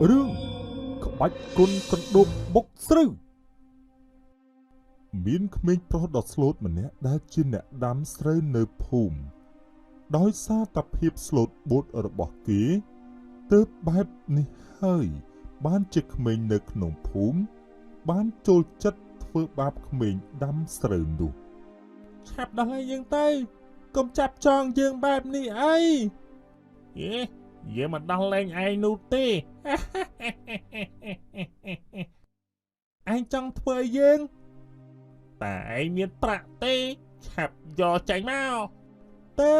រឿងក្បាច់គុណកណ្ដូបបុកស្រូវមានក្មេងប្រុសដ៏ស្លូតម្នាក់ដែលជាអ្នកដាំស្រូវនៅភូមិដោយសារតែភាពស្លូតបូតរបស់គេទើបបែបនេះហើយបានជាក្មេងនៅក្នុងភូមិបានចូលចិត្តធ្វើបាបក្មេងដាំស្រូវនោះឆាប់ដល់ហើយយើងទៅកុំចាប់ចងយើងបែបនេះអី យេយើងមិនដោះលែងឯងនោះទេ ឯងចង់ធ្វើឲ្យយើង តើឯងមានប្រាក់ទេឆាប់យកចេញមក ទេ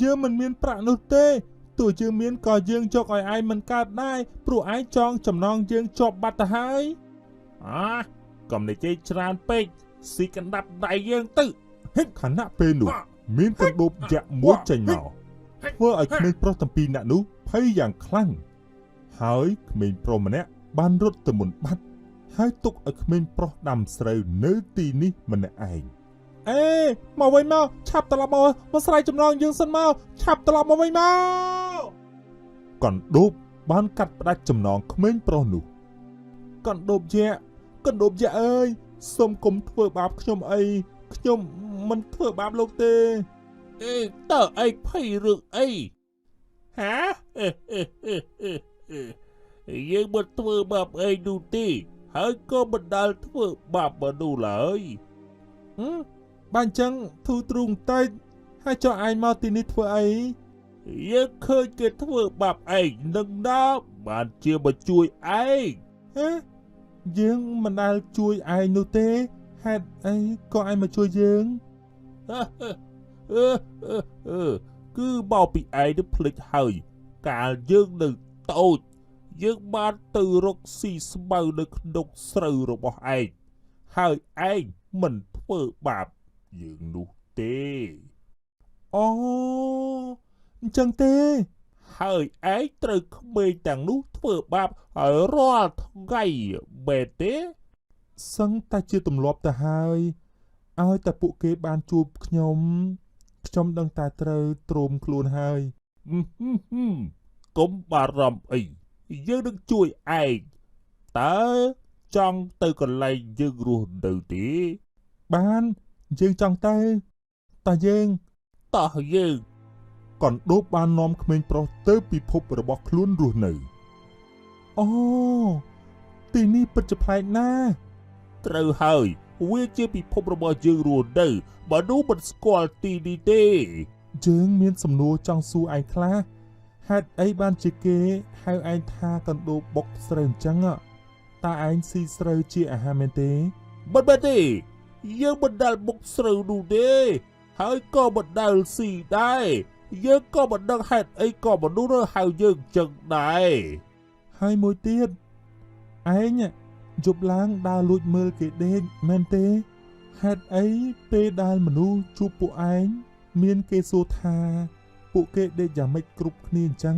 យើងមិនមានប្រាក់នោះទេទោះយើងមានក៏យើងយកឲ្យឯងមិនកើតដែរព្រោះឯងចងចំណងយើងជាប់បាត់ទៅហើយ អ่ะកុំនិយាយច្រើនពេកស៊ីកណ្ដាប់ដៃយើងទៅ ខណៈពេលនោះមានកណ្ដូបយក្សមួយចេញមកធ្វើឲ្យក្មេងប្រុសទាំងពីរនាក់នោះភ័យយ៉ាងខ្លាំងហើយក្មេងប្រុសម្នាក់បានរត់ទៅមុនបាត់ហើយទុកឲ្យក្មេងប្រុសដាំស្រូវនៅទីនេះម្នាក់ឯងអេមកវិញមកឆាប់ត្រឡប់មកមកស្រែកចំណងយើងសិនមកឆាប់ត្រឡប់មកវិញមកកណ្ដូបបានកាត់ផ្ដាច់ចំណងក្មេងប្រុសនោះកណ្ដូបយក្សកណ្ដូបយក្សអើយសូមកុំធ្វើបាបខ្ញុំអីខ្ញុំមិនធ្វើបាបលោកទេ អេតើឯងភ័យរឿងអីហាយើងមិនធ្វើបាបឯងនោះទេហើយក៏មិនដែលធ្វើបាបមនុស្សឡើយ បើអញ្ចឹងធូរទ្រូងតិចហើយចុះឯងមកទីនេះធ្វើអី យើងឃើញគេធ្វើបាបឯងនឹងដល់បានជាមកជួយឯង ហេយើងមិនដែលជួយឯងនោះទេហេតុអីក៏ឯងមកជួយយើង គឺមកពីឯងនឹងភ្លេចហើយកាលយើងនៅតូចយើងបានទៅរកស៊ីស្មៅនៅក្នុងស្រូវរបស់ឯងហើយឯងមិនធ្វើបាបយើងនោះទេ អូអញ្ចឹងទេ ហើយឯងត្រូវក្មេងទាំងនោះធ្វើបាបឲ្យរាល់ថ្ងៃមែនទេ សឹងតែជាទម្លាប់ទៅហើយឲ្យតែពួកគេបានជួបខ្ញុំខ្ញុំដឹងតែត្រូវទ្រាំខ្លួនហើយ កុំបារម្ភអីយើងនឹងជួយឯងតើចង់ទៅកន្លែងយើងរស់នៅទេ បានយើងចង់ទៅតើយើង តោះយើង កណ្ដូបបាននាំក្មេងប្រុសទៅពិភពរបស់ខ្លួនរស់នៅអូទីនេះពិតជាប្លែកណាស់ ត្រូវហើយវាជាពិភពរបស់យើងរស់នៅមនុស្សមិនស្គាល់ទីនេះទេ យើងមានសំណួរចង់សួរឯងខ្លះហេតុអីបានជាគេហៅឯងថាកណ្ដូបបុកស្រូវអញ្ចឹងតើឯងស៊ីស្រូវជាអាហារមែនទេ មិនមែនទេយើងមិនដែលបុកស្រូវនោះទេហើយក៏មិនដែលស៊ីដែរយើងក៏មិនដឹងហេតុអីក៏មនុស្សហៅយើងចឹងដែរ ហើយមួយទៀតឯងយប់ឡើងដើរលួចមើលគេដេកមែនទេហេតុអីពេលដែលមនុស្សជួបពួកឯងមានគេសួរថាពួកគេដេកយ៉ាងម៉េចគ្រប់គ្នាអញ្ចឹង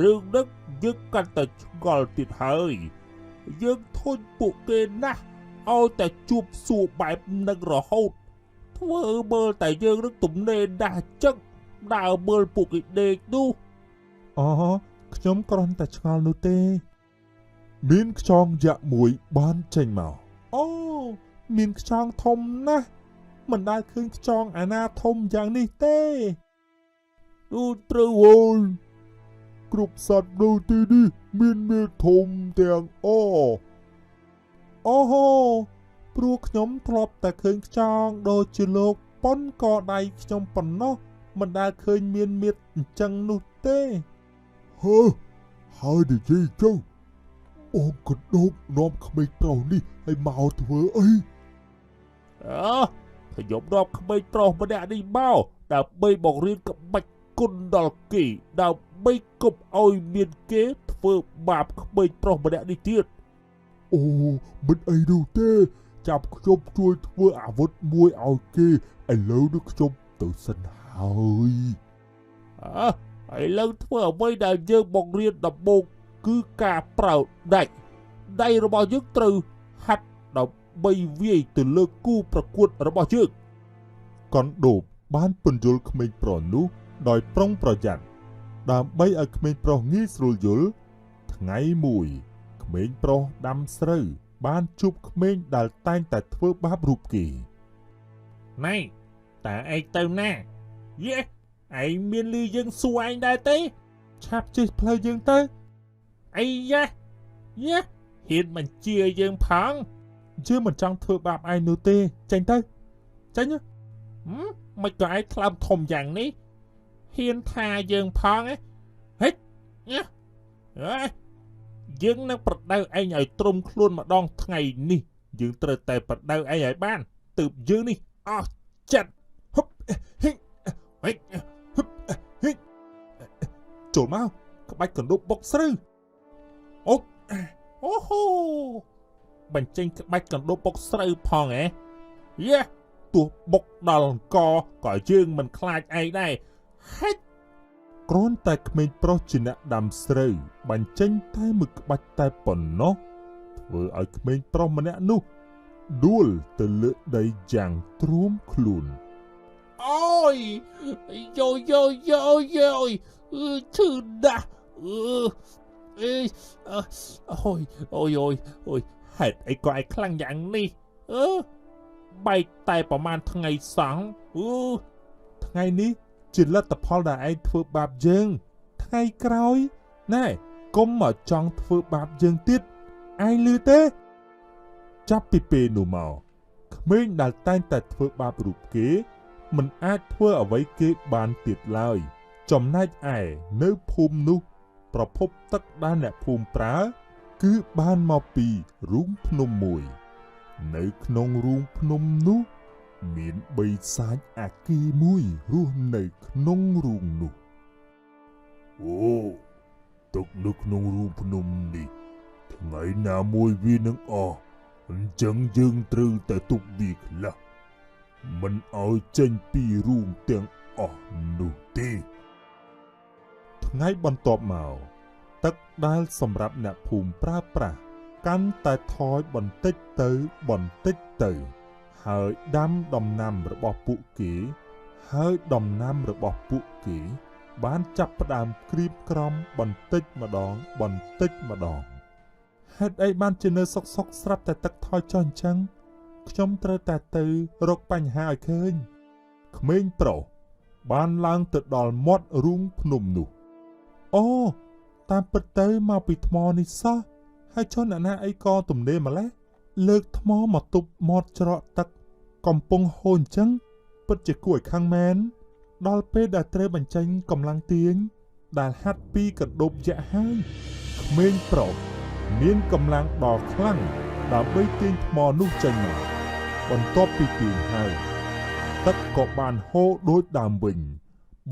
រឿងនេះយើងកាន់តែឆ្ងល់ទៀតហើយយើងធុញពួកគេណាស់ឲ្យតែជួបសួរបែបនឹងរហូតធ្វើមើលតែយើងនឹងទំនេរណាស់ចឹងដើរមើលពួកគេដេកនោះ អូខ្ញុំគ្រាន់តែឆ្ងល់នោះទេមានខ្យងយក្សមួយបានចេញមកអូមានខ្យងធំណាស់មិនដែលឃើញខ្យងអាណាធំយ៉ាងនេះទេ អូត្រូវហើយ គ្រប់សត្វនៅទីនេះមានមេធំទាំងអអូហូព្រោះខ្ញុំធ្លាប់តែឃើញខ្យងដូចជាលោកប៉ុនកដៃខ្ញុំប៉ុណ្ណោះមិនដែលឃើញមានមៀតអញ្ចឹងនោះទេ ហឺហើយនិយាយចឹងបងកណ្ដូបនាំក្មេងប្រុសនេះឲ្យមកធ្វើអី អើខ្ញុំនាំក្មេងប្រុសម្នាក់នេះមកដើម្បីបង្រៀនក្បាច់គុណដល់គេដើម្បីកុំឲ្យមានគេធ្វើបាបក្មេងប្រុសម្នាក់នេះទៀត អូមិនអីនោះទេចាប់ខ្ញុំជួយធ្វើអាវុធមួយឲ្យគេឥឡូវនេះខ្ញុំទៅសិនហើយ អើឥឡូវធ្វើអ្វីដែលយើងបង្រៀនដំបូងគឺការប្រើដៃដៃរបស់យើងត្រូវហាត់ដើម្បីវាយទៅលើគូប្រកួតរបស់យើង កណ្ដូបបានពន្យល់ក្មេងប្រុសនោះដោយប្រុងប្រយ័ត្ន ដើម្បីឲ្យក្មេងប្រុសងាយស្រួលយល់ថ្ងៃមួយក្មេងប្រុសដាំស្រូវបានជួបក្មេងដែលតែងតែធ្វើបាបរូបគេ ណែតើឯងទៅណាយេឯងមានលឺយើងសួរឯងដែរទេ ឆាប់ជិះផ្លូវយើងទៅ អីយ៉ាយេហ៊ានបញ្ជាយើងផង យើងមិនចង់ធ្វើបាបឯងនោះទេចេញទៅចេញ មិនក៏ឯងថ្លើមធំយ៉ាងនេះហ៊ានថាយើងផងហិចអេយើងនឹងប្រដៅឯងឲ្យទ្រុំខ្លួនម្ដងថ្ងៃនេះយើងត្រូវតែប្រដៅឯងឲ្យបានទើបយើងនេះអស់ចិត្ត ហឹបហិច ហិច ហឹបហិចចូលមកក្បាច់កណ្ដុបបុកស្រូវ អូអូហូបញ្ចេញក្បាច់កណ្ដុបបុកស្រូវផងហ៎យេទោះបុកដល់អង្គក៏យើងមិនខ្លាចឯងដែរហិច គ្រាន់តែក្មេងប្រុសជាអ្នកដាំស្រូវបញ្ចេញតែមួយក្បាច់តែប៉ុណ្ណោះធ្វើឲ្យក្មេងប្រុសម្នាក់នោះដួលទៅលើដីយ៉ាងទ្រួមខ្លួន អូយយោយោយោយោឈឺណាស់អេអូយអូយអូយអូយហេតុអីក៏ឯងខ្លាំងយ៉ាងនេះអឺបែកតែប្រហែលថ្ងៃសោះអឺ ថ្ងៃនេះជាលទ្ធផលដែលឯងធ្វើបាបយើងថ្ងៃក្រោយណែកុំមកចង់ធ្វើបាបយើងទៀតឯងឮទេចាប់ពីពេលនោះមកក្មេងដែលតែងតែធ្វើបាបរូបគេមិនអាចធ្វើអ្វីគេបានទៀតឡើយចំណែកឯនៅភូមិនោះប្រភពទឹកដែលអ្នកភូមិប្រើគឺបានមកពីរូងភ្នំមួយនៅក្នុងរូងភ្នំនោះមានបិសាចអាគីមួយរស់នៅក្នុងរូងនោះ អូទឹកនៅក្នុងរូងភ្នំនេះថ្ងៃណាមួយវានឹងអស់អញ្ចឹងយើងត្រូវតែទប់វាខ្លះមិនឲ្យចេញពីរូងទាំងអស់នោះទេ ថ្ងៃបន្ទាប់មកទឹកដែលសម្រាប់អ្នកភូមិប្រើប្រាស់កាន់តែថយបន្តិចទៅបន្តិចទៅហើយដាំដំណាំរបស់ពួកគេហើយដំណាំរបស់ពួកគេបានចាប់ផ្ដើមក្រៀមក្រំបន្តិចម្ដងបន្តិចម្ដងហេតុអីបានជានៅសុកសុកស្រាប់តែទឹកថយចុះអញ្ចឹងខ្ញុំត្រូវតែទៅរកបញ្ហាឲ្យឃើញក្មេងប្រុសបានឡើងទៅដល់មាត់រូងភ្នំនោះអូតាមពិតទៅមកពីថ្មនេះសោះហើយចុះអ្នកណាអីក៏ទំនេរម្ល៉េះលើកថ្មមកទប់មាត់ច្រកទឹកកំពុងហូរអញ្ចឹងពិតជាគួរឲ្យខឹងមែនដល់ពេលដែលត្រូវបញ្ចេញកម្លាំងទាញដែលហាត់ពីកណ្ដូបយក្សហើយក្មេងប្រុសមានកម្លាំងដ៏ខ្លាំងដើម្បីទាញថ្មនោះចេញមកបន្ទាប់ពីទាញហើយទឹកក៏បានហូរដូចដើមវិញ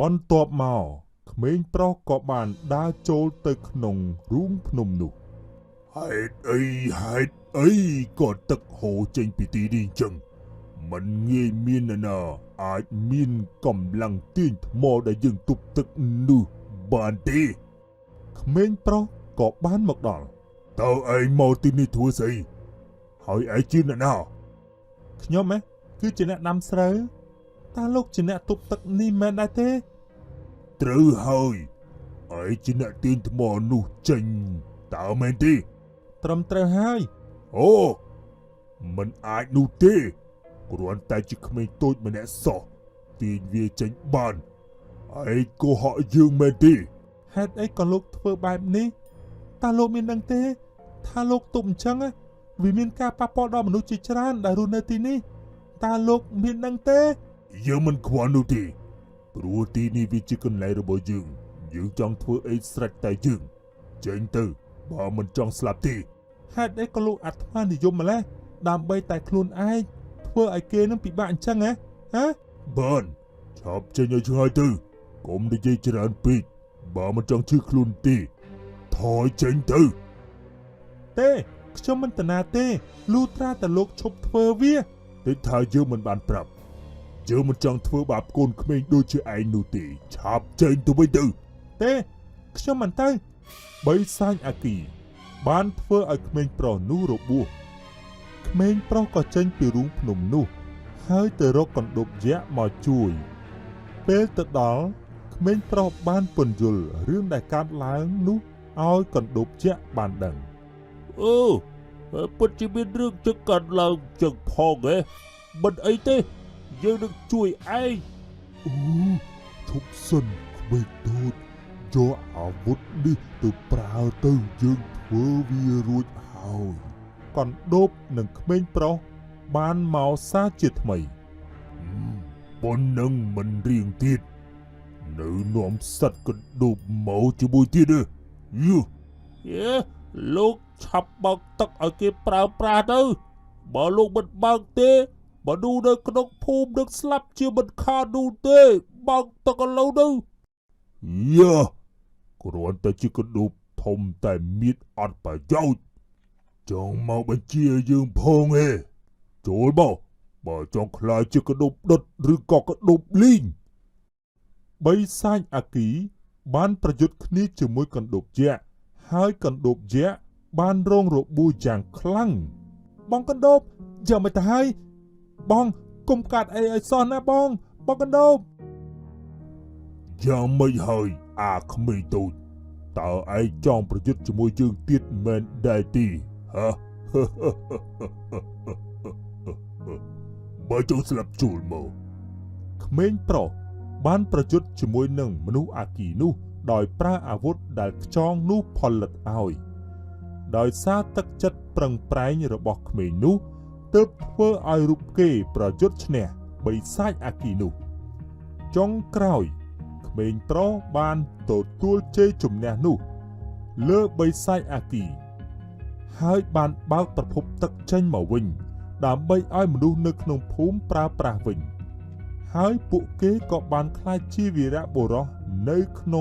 បន្ទាប់មកក្មេងប្រុសក៏បានដើរចូលទៅក្នុងរូងភ្នំនោះ ហេតុអីហេតុអីក៏ទឹកហូរចេញពីទីនេះអញ្ចឹងមិនងាយមាននរណាអាចមានកម្លាំងទាញថ្មដែលយើងទប់ទឹកនោះបានទេ ក្មេងប្រុសក៏បានមកដល់ តើឯងមកទីនេះធ្វើស្អីហើយឯងជាអ្នកណា ខ្ញុំហ៎គឺជាអ្នកដាំស្រូវតើលោកជាអ្នកទប់ទឹកនេះមែនដែរទេ ត្រូវហើយឯងជាអ្នកទាញថ្មនោះចេញតើមែនទេ ត្រឹមត្រូវហើយ អូមិនអាចនោះទេគ្រាន់តែជាក្មេងតូចម្នាក់សោះទាញវាចេញបានឯងកុហកយើងមែនទេ ហេតុអីក៏លោកធ្វើបែបនេះតើលោកមានដឹងទេថាលោកទប់អញ្ចឹងវាមានការប៉ះពាល់ដល់មនុស្សជាច្រើនដែលរស់នៅទីនេះតើលោកមានដឹងទេ យើងមិនខ្វល់នោះទេព្រោះទីនេះវាជាកន្លែងរបស់យើងយើងចង់ធ្វើអីស្រេចតែយើងចេញទៅបើមិនចង់ស្លាប់ទេ ហេតុអីក៏លោកអាត្មានិយមម្ល៉េះដើម្បីតែខ្លួនឯងធ្វើឲ្យគេនឹងពិបាកអញ្ចឹងហ៎ហ៎ បានឆាប់ចេញឲ្យឆ្ងាយទៅកុំនិយាយច្រើនពេកបើមិនចង់ឈឺខ្លួនទេថយចេញទៅ ទេខ្ញុំមិនតាណាទេលុះត្រាតែលោកឈប់ធ្វើវា តិចថាយើងមិនបានប្រាប់យើងមិនចង់ធ្វើបាបកូនក្មេងដូចជាឯងនោះទេឆាប់ចេញទៅវិញទៅ ទេខ្ញុំមិនទៅបិសាចអាគីបានធ្វើឲ្យក្មេងប្រុសនោះរបួសក្មេងប្រុសក៏ចេញពីរូងភ្នំនោះហើយទៅរកកណ្ដប់យក្សមកជួយពេលទៅដល់ក្ ក្មេងប្រុសបានពន្យល់រឿងដែលកើតឡើងនោះឲ្យកណ្ដូបយក្សបានដឹង អឺពិតជាមានរឿងចឹងកើតឡើងចឹងផងហ៎មិនអីទេយើងនឹងជួយឯង អូឈប់សិនក្មេងតូចយកអាវុធនេះទៅប្រើទៅយើងធ្វើវារួចហើយកណ្ដូបនិងក្មេងប្រុសបានមកសារជាថ្មី ប៉ុណ្ណឹងមិនរៀងទៀតនៅនាំសត្វកណ្ដូបមកជាមួយទៀតទេយូ យេលោកឆាប់បើកទឹកឲ្យគេប្រើប្រាស់ទៅបើលោកមិនបើកទេមនុស្សនៅក្នុងភូមិនឹងស្លាប់ជាមិនខាននោះទេបើកទឹកឥឡូវទៅ យ៉ាគ្រាន់តែជាកណ្ដូបធំតែមៀតអត់ប្រយោជន៍ចង់មកបញ្ជាយើងផងហេចូលមកបើចង់ខ្លាចជាកណ្ដូបដុតឬក៏កណ្ដូបលីង បីសាចអាគីបានប្រយុទ្ធគ្នាជាមួយកណ្ដូបយក្សហើយកណ្ដូបយក្សបានរងរបួសយ៉ាងខ្លាំងបងកណ្ដូបយ៉ាងមិនទៅហើយបងគុំកាត់អីឲ្យសោះណាបងបងកណ្ដូប យ៉ាងម៉េចហើយអាក្មេងតូចតើឯងចង់ប្រយុទ្ធជាមួយយើងទៀតមែនដែរទីហ៎ បើចង់ស្លាប់ជួលមក ក្មេងប្រុសបានប្រយុទ្ធជាមួយនឹងមនុស្សអាគីនោះដោយប្រើអាវុធដែលខ្ចងនោះផលិតឲ្យដោយសារទឹកចិត្តប្រឹងប្រែងរបស់ក្មេងនោះទើបធ្វើឲ្យរូបគេប្រយុទ្ធឈ្នះបិសាចអាគីនោះចុងក្រោយក្មេងប្រុសបានទទួលជ័យជំនះនោះលើបិសាចអាគីហើយបានបើកប្រភពទឹកចេញមកវិញដើម្បីឲ្យមនុស្សនៅក្នុងភូមិប្រើប្រាស់វិញ ហើយពួកគេក៏បានក្លាយជាវីរៈបុរសនៅក្នុង